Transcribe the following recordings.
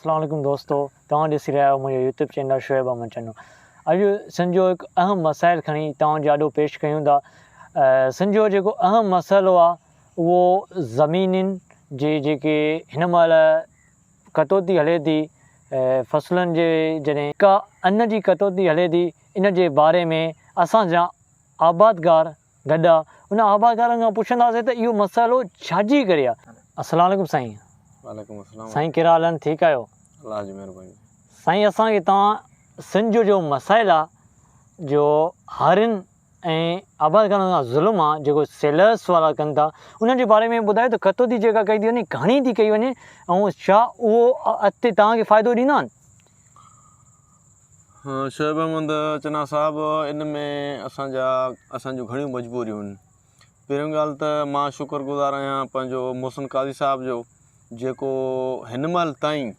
اسلام عليڪم دوستو توهان ڏسي رهيا آهيو منهنجو يوٽيوب چينل شعيب احمد چنو اڄ سنڌ جو هڪ اهم مسائل کڻي توهان جي آڏو پيش ڪيون ٿا سنڌ جو جيڪو اهم مسئلو آهي اهو زمينن جي جيڪي هن مهل ڪٽوتي هلي ٿي فصلن جي جڏهن ڪا ان جي ڪٽوتي هلي ٿي ان جي باري ۾ اسان جا آبادگار گڏ آ ان آبادگارن کان پڇنداسين ته اهو مسئلو ڇاجي ڪري آ. السلام عليڪم سائين. وعليڪم السلام. سائين ڪهڙا حال آهن ٺيڪ آهيو. الله جي مهرباني. سائين اسان کي توهان سنڌ جو جو مسائل آ جو هارين ۽ آبادگارن سان ظلم آ جيڪو سيلرس وارا ڪن ٿا انهن جي باري ۾ ٻڌايو ته ڪٽوتي جيڪا ڪئي ٿي وڃي گهڻي ٿي ڪئي وڃي ۽ ڇا اهو اڳتي توهان کي فائدو ڏيندا آهن. شعيب احمد چنا صاحب ان ۾ اسان جا اسان جون گهڻيون مجبوريون آهن پهريون ڳالهه ته مان شڪر گذار آهيان پنهنجو محسن قاضي صاحب جو جيڪو هن مهل تائين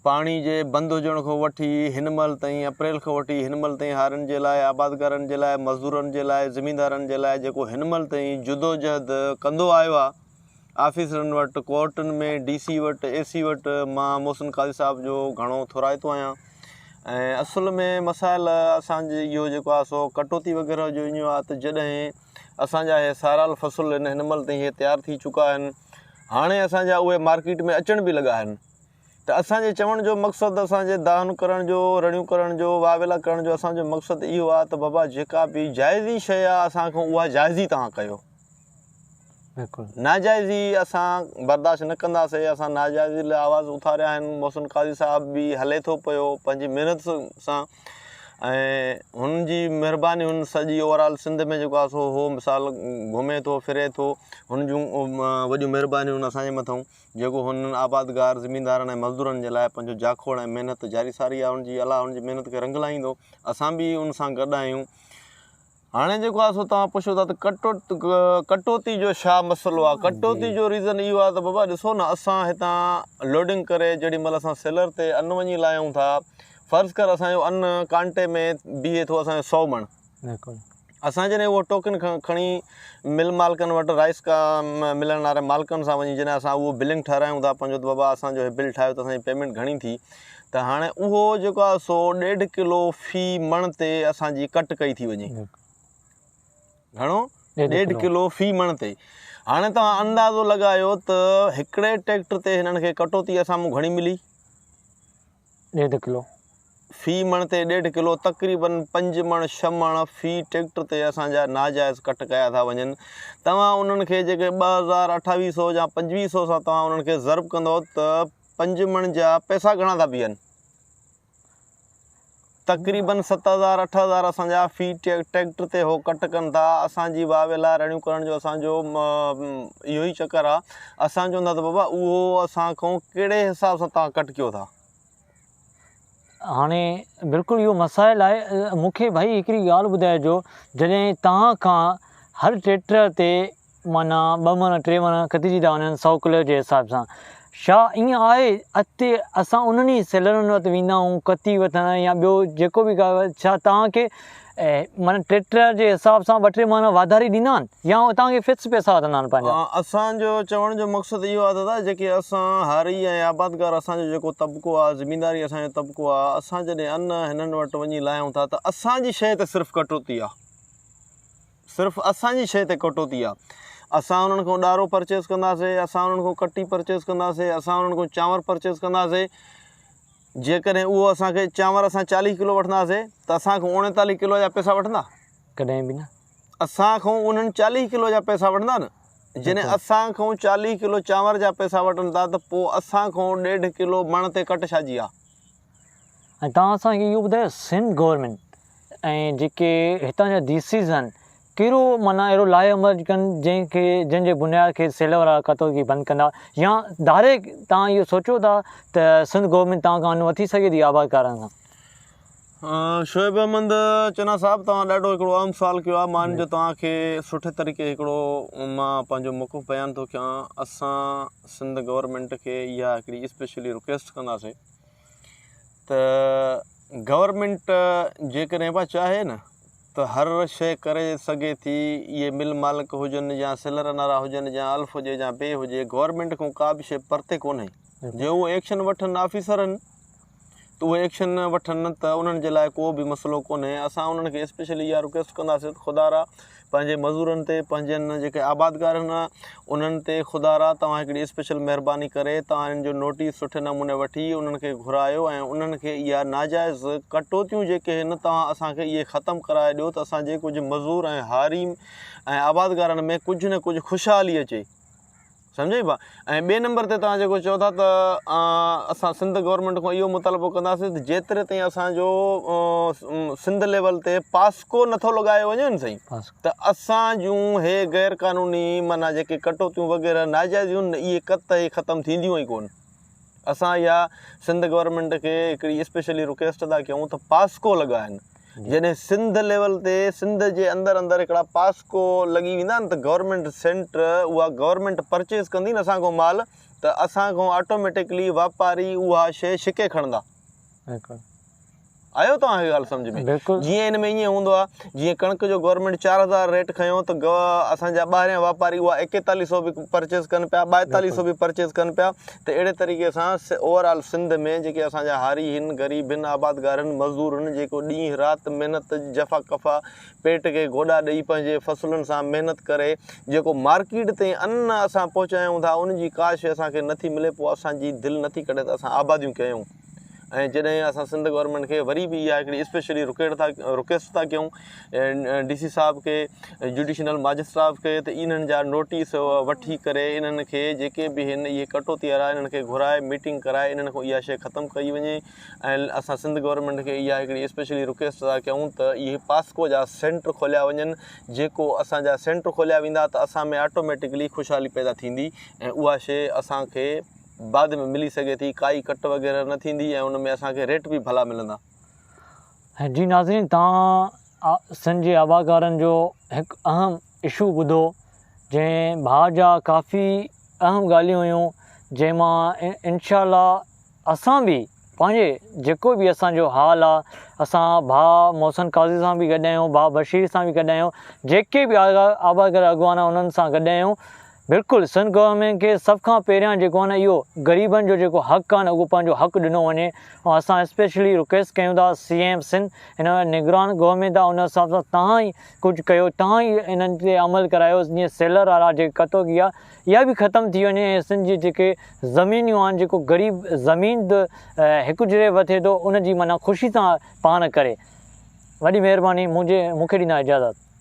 پاڻي جي بند هجڻ کان وٺي هن مهل تائين اپريل کان وٺي هن مهل تائين هارين جي لاء آبادگارن جي لاء مزدورن جي لاء زميندارن جي لاء جيڪو هن مهل تائين جدوجهد ڪندو آيو آهي آفيسرن وٽ، ڪورٽن ۾، ڊي سي وٽ، اي سي وٽ مان محسن قاضي صاحب جو گهڻو ٿورائتو آهيان ۽ اصل ۾ مسائل اسان جي اهو جيڪو آهي سو ڪٽوتي وغيره جو ائين آهي ته جڏهن اسان جا اهي سارال فصل هن هن مهل تائين اهي تيار ٿي چڪا آهن هاڻي اسان جا اهي مارڪيٽ ۾ اچڻ به لڳا آهن ته اسان جي چوڻ جو مقصد اسان جي دانهن ڪرڻ جو رڙيون ڪرڻ جو واويلا ڪرڻ جو اسان جو مقصد اهو آهي ته بابا جيڪا به جائزي شيء آهي اسان کان اها جائزي توهان ڪيو ناجائزي اسان برداشت نه ڪنداسين اسان ناجائزي لاء آواز اٿاريا آهن محسن قاضي صاحب به هلي ٿو پيو پنهنجي محنت سان ۽ هن جي مهرباني هن سڄي اوور آل سنڌ ۾ جيڪو آهي سو هو مثال گهمي ٿو ڦري ٿو هن جون وڏيون مهربانيون آهن اسانجي مٿان جيڪو هن آبادگار زميندارن ۽ مزدورن جي لاء پنهنجو جاکوڙ ۽ محنت جاري ساري آهي هن جي الله هن جي محنت کي رنگ لائيندو اسان به ان سان گڏ آهيون هاڻي جيڪو آهي سو توهان پڇو ٿا ته ڪٽوتي جو ڇا مسئلو آهي ڪٽوتي جو ريزن اهو آهي ته بابا ڏسو نه اسان هتان لوڊنگ ڪري جيڏي مهل اسان سيلر تي ان وڃي لاهيون ٿا فرض ڪر اسان جو ان ڪانٽي ۾ بيهي ٿو اسان جو سو مڻ اسان جڏهن اهو ٽوڪن کڻي مل مالڪن وٽ رائس کا ملن واري مالڪن سان وڃي جڏهن اسان اهو بلنگ ٺهرايون ٿا پنهنجو ته بابا اسان جو هي بل ٺاهيو ته اسان جي پيمنٽ گهڻي ٿي ته هاڻي اهو جيڪو آهي سو ڏيڍ ڪلو في مڻ تي اسان جي ڪٽ ڪئي ٿي وڃي. گهڻو؟ ڏيڍ ڪلو في مڻ تي. هاڻي توهان اندازو لڳايو ته هڪڙي ٽريڪٽر تي هنن کي ڪٽوتي اسان مون گهڻي ملي؟ ڏيڍ ڪلو. في مڻ تي ڏيڍ ڪلو تقريبن پنج مڻ ڇهه مڻ في ٽريڪٽر تي اسان جا ناجائز ڪٽ ڪيا ٿا وڃن. توهان انهن کي جيڪي ٻه هزار اٺاويهه سو يا پنجويهه سو سان توهان انهن کي ضرب ڪندو ته پنج مڻ جا پئسا گهڻا ٿا بيهن؟ تقريبن ست هزار اٺ هزار اسان جا في ٽريڪٽر تي هو ڪٽ ڪن ٿا اسان جي واويلا رڙيون ڪرڻ جو اسان جو اهو ئي چڪر آ اسان چون ٿا ته بابا اهو اسان کان ڪهڙي حساب سان توهان ڪٽ ڪيو ٿا. هاڻي بلڪل اهو مسائل آهي مون کي ڀائي هڪڙي ڳالهه ٻڌائجو جڏهن توهان کان هر ٽريڪٽر تي معنيٰ ٻه مڻ ٽي مڻ ڪٽجي ٿا وڃن سئو ڪلو جي حساب سان ڇا ائين آهي اڳتي اسان انهن ئي سيلرن وٽ ويندا آهيون ڪتي وٺڻ يا ٻيو جيڪو به ڪا ڇا توهان کي معنيٰ ٽريڪٽر جي حساب سان ٻه ٽي مڻ واڌاري ڏيندا آهن يا توهان کي فڪس پئسا وٺندا آهن پنهنجا. اسان جو چوڻ جو مقصد اهو آهي دادا جيڪي اسان هاري ۽ آبادگار اسان جو جيڪو طبقو آهي زمينداري اسان جو طبقو آهي اسان جڏهن ان هنن وٽ وڃي لاهيون ٿا ته اسان جي شيء تي صرف ڪٽوتي آهي. صرف اسان جي شيء تي ڪٽوتي آ. اسان انهن کان ڏارو پرچيز ڪنداسي، اسان انهن کان ڪٽي پرچيز ڪنداسي، اسان انهن کان چانور پرچيز ڪنداسي. جيڪڏهن اهو اسان کي چانور اسان چاليهه ڪلو وٺنداسي ته اسان کان اوڻيتاليهه ڪلو جا پئسا وٺندا؟ ڪڏهن به نه. اسان کان انهن چاليهه ڪلو جا پئسا وٺندا نه. جڏهن اسان کان چاليهه ڪلو چانور جا پئسا وٺن ٿا ته پوء اسان کان ڏيڍ ڪلو مڻ تي ڪٽ ڇا جي آ؟ ۽ توهان اسان کي اهو ٻڌايو سنڌ گورنمينٽ ۽ جيڪي هتان جا ڊي سيز آهن ڪهڙو معنيٰ اهڙو لاء عمل ڪن جنهن کي جنهن جي بنياد کي سيل وارا ڪٽوتي بند ڪندا يا ڊائريڪٽ توهان اهو سوچو ٿا ته سنڌ گورنمينٽ توهان کان ان وٺي سگهي ٿي آبادگارن کان. شعيب احمد چنا صاحب توهان ڏاڍو هڪڙو اهم سوال ڪيو آهي مان ان جو توهان کي سٺي طريقي هڪڙو مان پنهنجو موقف بيان ٿو ڪيان اسان سنڌ گورنمينٽ کي اها هڪڙي اسپيشلي رڪويسٽ ڪنداسين ته گورنمينٽ جيڪڏهن به چاهي نه ته هر شيء ڪري سگهي ٿي اهي مل مالڪ هجن يا سيلر وارا هجن يا الف هجي يا بي هجي گورنمينٽ کان ڪا به شيء پرتي ڪونهي. جي اهو ايڪشن وٺن آفيسرن ته اهي ايڪشن وٺن ته انهن جي لاء ڪو به مسئلو ڪونهي اسان انهن کي اسپيشلي اها رڪويسٽ ڪنداسين ته خدا را پنهنجي مزورن تي پنهنجن جيڪي آبادگارن انهن تي خدا را توهان هڪڙي اسپيشل مهرباني ڪري توهان انهن جو نوٽيس سٺي نموني وٺي انهن کي گهرايو ۽ انهن کي اها ناجائز ڪٽوتيون جيڪي هن توهان اسان کي اهي ختم ڪرائي ڏيو ته اسان جي ڪجهه مزور ۽ هاري ۽ آبادگارن ۾ ڪجهه نه ڪجهه خوشحالي اچي سمجهئي ڀا ۽ ٻئي نمبر تي توهان جيڪو چئو ٿا ته اسان سنڌ گورنمينٽ کان اهو مطالبو ڪنداسين ته جيتري تائين اسان جو سنڌ ليول تي پاسڪو نٿو لڳايو وڃي نه سائين ته اسان جون هي غير قانوني معنيٰ جيڪي ڪٽوتيون وغيره ناجائزيون آهن اهي قطعي ختم ٿينديون ئي ڪون اسان اها سنڌ گورنمينٽ کي هڪڙي اسپيشلي رڪويسٽ ٿا ڪيون ته پاسڪو لڳائن جڏهن سنڌ ليول تي سنڌ جي اندر اندر هڪڙا پاسڪو لڳي ويندا نه ته گورنمينٽ سينٽر اها گورنمينٽ پرچيز ڪندي نه اسان کان مال ته اسان کان آٽوميٽڪلي واپاري اها شي ڇڪي کڻندا. بلڪل. آيو توهان کي ڳالهه سمجهه ۾؟ بلڪل. جيئن ان ۾ ائين هوندو آهي جيئن ڪڻڪ جو گورنمينٽ 4000 ريٽ کنيو ته اسان جا ٻاهريان واپاري اها 41 سو به پرچيز ڪن پيا 42 سو به پرچيز ڪن پيا ته اهڙي طريقي سان اوور آل سنڌ ۾ جيڪي اسان جا هاري هن غريب هن آبادگار هن مزدور هن جيڪو ڏينهن رات محنت جفا ڪفا پيٽ کي گوڏا ڏئي پنهنجي فصلن سان محنت ڪري جيڪو مارڪيٽ تائين ان اسان پهچايون ٿا ان جي ڪا شي اسان کي نٿي ملي پوء اسان جي دل نٿي ڪڍي ته اسان آباديون ڪيون ۽ جڏهن اسان سنڌ گورنمينٽ کي وري به اها هڪڙي اسپيشلي رڪيٽ ٿا رڪويسٽ ٿا ڪيون ڊي سي صاحب کي جوڊيشنل ماجسٽريٽ صاحب کي ته انهن جا نوٽيس وٺي ڪري انهن کي جيڪي به هن اهي ڪٽوتي وارا انهن کي گهرائي ميٽنگ ڪرائي انهن کان اها شيء ختم ڪئي وڃي ۽ اسان سنڌ گورنمينٽ کي اها هڪڙي اسپيشلي رڪويسٽ ٿا ڪيون ته اهي پاسڪو جا سينٽر کوليا وڃن جيڪو اسان جا سينٽر کوليا ويندا ته اسان ۾ آٽوميٽڪلي خوشحالي پيدا ٿيندي ۽ اها شيء اسان کي بعد ۾ ملي سگهي ٿي ڪائي ڪٽ وغيره نه ٿيندي ۽ ان ۾ اسان کي ريٽ به ڀلا ملندا. جي ناظرين توهان سنڌ جي آبادگارن جو هڪ اهم اشو ٻڌو جنهن ڀاء جا ڪافي اهم ڳالهيون هيون جنهن مان انشاء الله اسان به پنهنجي جيڪو به اسان جو حال آ اسان ڀاء محسن قاضي سان به گڏ آهيون ڀاء بشير سان به گڏ آهيون جيڪي به آبادگار اڳواڻ انهن سان گڏ آهيون بلڪل سنڌ گورنمينٽ کي سڀ کان پهريان جيڪو آهي نه اهو غريبن جو جيڪو حق آهي نه اهو پنهنجو حق ڏنو وڃي ۽ اسان اسپيشلي رڪويسٽ ڪيون ٿا سي ايم سنڌ هن وقت نگران گورنمينٽ آهي ان حساب سان توهان ئي ڪجهه ڪيو توهان ئي انهن تي عمل ڪرايو جيئن سيلر وارا جيڪي ڪتوڪي آهي اها به ختم ٿي وڃي ۽ سنڌ جي جيڪي زمينيون آهن جيڪو غريب زمين هڪ جري وٺي ٿو ان جي معنيٰ خوشي سان پاڻ ڪري وڏي مهرباني منهنجي مونکي ڏيندا اجازت.